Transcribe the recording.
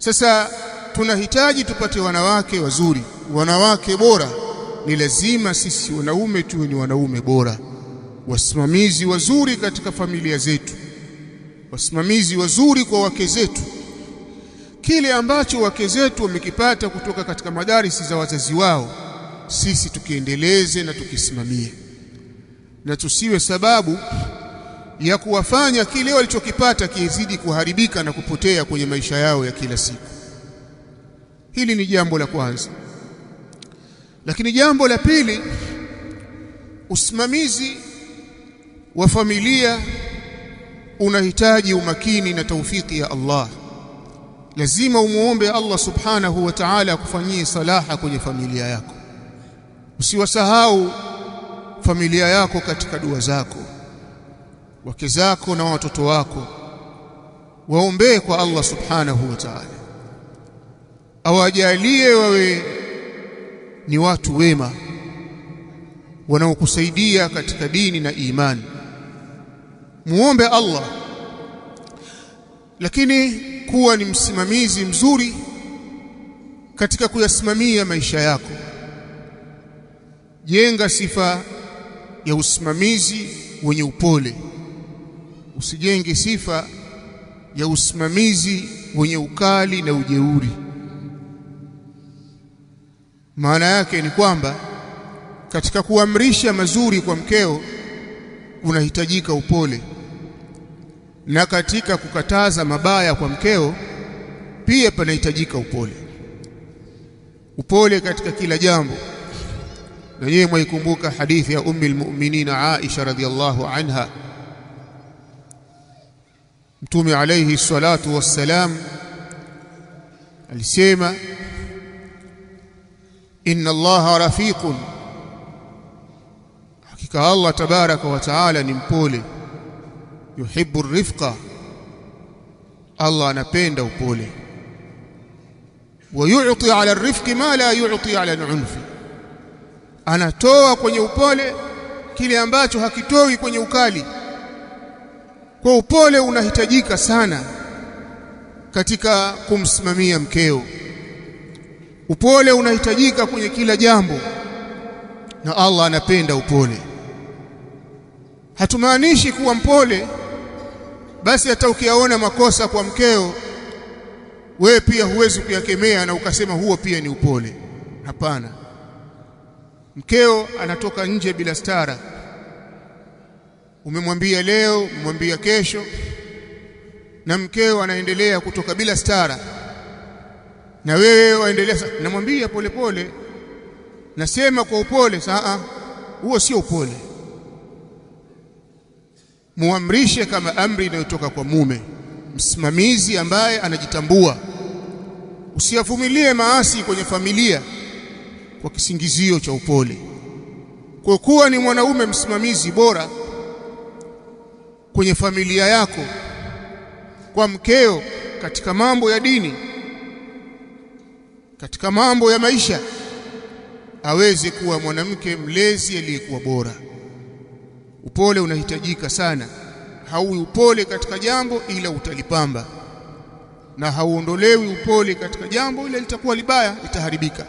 Sasa tunahitaji tupate wanawake wazuri, wanawake bora. Ni lazima sisi wanaume tuwe ni wanaume bora, wasimamizi wazuri katika familia zetu, wasimamizi wazuri kwa wake zetu. Kile ambacho wake zetu wamekipata kutoka katika madarisi za wazazi wao, sisi tukiendeleze na tukisimamie, na tusiwe sababu ya kuwafanya kile walichokipata kizidi kuharibika na kupotea kwenye maisha yao ya kila siku. Hili ni jambo la kwanza. Lakini jambo la pili, usimamizi wa familia unahitaji umakini na taufiki ya Allah. Lazima umuombe Allah subhanahu wa ta'ala akufanyie salaha kwenye familia yako. Usiwasahau familia yako katika dua zako, wake zako na watoto wako. Waombee kwa Allah subhanahu wa ta'ala awajalie wawe ni watu wema wanaokusaidia katika dini na imani. Muombe Allah, lakini kuwa ni msimamizi mzuri katika kuyasimamia maisha yako. Jenga sifa ya usimamizi wenye upole, usijenge sifa ya usimamizi wenye ukali na ujeuri. Maana yake ni kwamba katika kuamrisha mazuri kwa mkeo unahitajika upole, na katika kukataza mabaya kwa mkeo pia panahitajika upole. Upole katika kila jambo. Na yeye mwaikumbuka hadithi ya ummi almu'minin Aisha radhiyallahu anha. Mtume alayhi salatu wassalam alisema, inna Allaha rafiqun, hakika Allah tabaraka wa taala ni mpole, yuhibbu rifqa, Allah anapenda upole, wa yu'ti ala rifqi ma la yu'ti ala al-unfi, anatoa kwenye upole kile ambacho hakitoi kwenye ukali. Kwa upole unahitajika sana katika kumsimamia mkeo. Upole unahitajika kwenye kila jambo, na Allah anapenda upole. Hatumaanishi kuwa mpole basi hata ukiyaona makosa kwa mkeo wewe pia huwezi kuyakemea na ukasema huo pia ni upole. Hapana. Mkeo anatoka nje bila stara, umemwambia leo, umemwambia kesho, na mkeo anaendelea kutoka bila stara, na wewe waendelea, namwambia pole pole, nasema kwa upole. Saa huo sio upole. Muamrishe kama amri inayotoka kwa mume, msimamizi ambaye anajitambua. Usiyavumilie maasi kwenye familia kwa kisingizio cha upole. Kwa kuwa ni mwanaume msimamizi bora kwenye familia yako, kwa mkeo, katika mambo ya dini, katika mambo ya maisha, aweze kuwa mwanamke mlezi aliyekuwa bora. Upole unahitajika sana. Hauwi upole katika jambo ila utalipamba, na hauondolewi upole katika jambo ila litakuwa libaya, litaharibika.